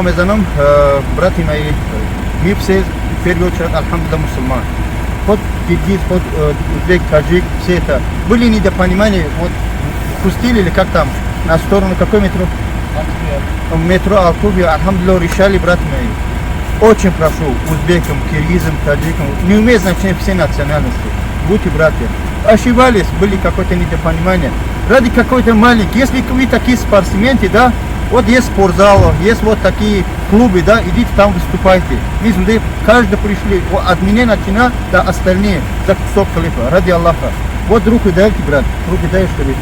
Мезанам, братья мои, мы все, в первую очередь, алхамдулилля, мусульман. Хоть киргиз, хоть узбек, таджик, все это. Были недопонимания, вот пустили или как там, на сторону какой метро? Метро Алтуфьево, алхамдулилля, решали, братья мои. Очень прошу узбекам, киргизам, таджикам, не имеет значения все национальности. Будьте братья. Ошибались, были какое-то недопонимание. Ради какой-то маленький, если вы такие спортсмены, да, вот есть спортзал, есть вот такие клубы, да, идите там выступайте. Мы сюда каждый пришли, вот от меня начиная до остальные, за кусок хлеба, ради Аллаха. Вот руку дайте, брат, руки дай, что ли.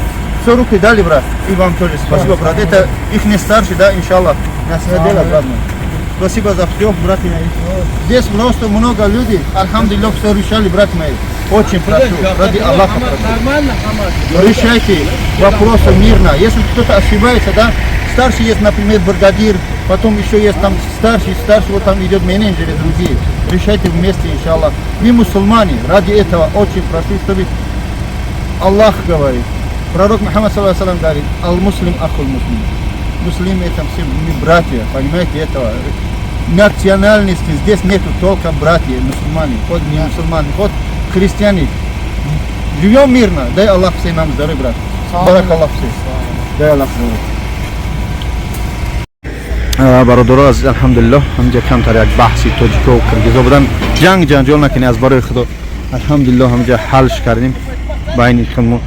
Все руки дали, брат, и вам тоже спасибо, брат. Это их не старший, да, иншаллах. Нас не дело, брат мой. Спасибо за все, братья мои. Здесь просто много людей, алхамдулиллах, все решали, брат мои. Очень прошу, ради Аллаха прошу. Нормально, Хамад. Решайте вопросы мирно. Если кто-то ошибается, да, старший есть, например, бригадир, потом еще есть там старший, старший, вот там идет менеджеры другие. Решайте вместе, иншаллах. Мы мусульмане, ради этого очень прошу, чтобы Аллах говорит, пророк Мухаммад саллаллаху алейхи говорит: المسلم أخو المسلم. Муслимы — это все мы братья, понимаете этого. Национальности здесь нету, только братья, мусульмане, хоть не мусульмане, хоть христиане. Живем мирно, дай Аллах всем нам здоровья, брат. Барак Аллах всем. Дай Аллах здоровья. Бародаро азиз, алҳамдулиллоҳ, ҳамҷа камтар як баҳси тоҷико киргизо будан. Ҷанг ҷанҷол накунӣ, аз барои Худо. Алҳамдулиллоҳ, ҳамҷа ҳалш кардем, байни худмо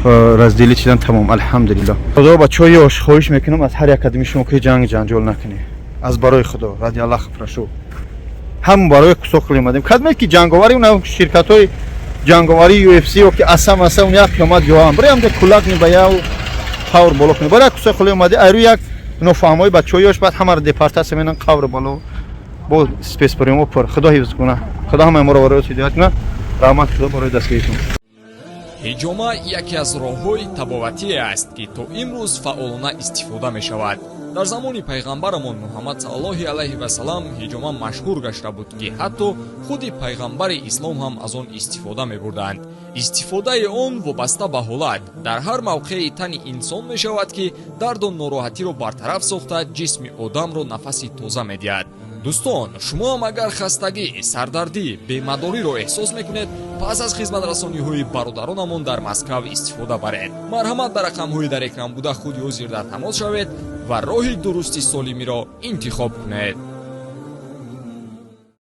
разделить шидан, тамом, алҳамдулиллоҳ. Худо, бачаҳои ёш, хоҳиш мекунам аз ҳар як кадами шумо, ки ҷанг ҷанҷол накунӣ, аз барои Худо, ради Аллах прошу. Ҳам барои кусок хӯли омадем. Кадме ки ҷанговарӣ, уна ширкатҳои ҷанговарӣ UFC ё ки асам аса, он як қиёмат ҷоам барои ҳамҷа кулак ни ба яв қавр боло кунӣ. Барои кусок хӯли омадӣ, айру як нофаҳмои бачаҳои ёш, баъд ҳамаро депортация менан, қавр боло бо спецприёмо пур. Худо ҳифз куна, Худо ҳамаи моро барои ҳидоят куна. Раҳмат Худо барои дастгиритон. Ҳиҷома яке аз роҳҳои табобатие аст, ки то имрӯз фаъолона истифода мешавад. Дар замони пайғамбарамон Муҳаммад саллаллоҳи алайҳи васалам ҳиҷома машҳур гашта буд, ки ҳатто худи пайғамбари ислом ҳам аз он истифода мебурданд. Истифодаи он вобаста ба ҳолат дар ҳар мавқеи тани инсон мешавад, ки дарду нороҳатиро бартараф сохта, ҷисми одамро нафаси тоза медиҳад. Дӯстон, шумо ҳам агар хастагӣ, сардардӣ, бемадориро эҳсос мекунед, пас аз хизматрасониҳои бародаронамон дар Москав истифода баред. Марҳамат, ба рақамҳои дар экран буда худи ҳозир дар тамос шавед ва роҳи дурусти солимиро интихоб кунед.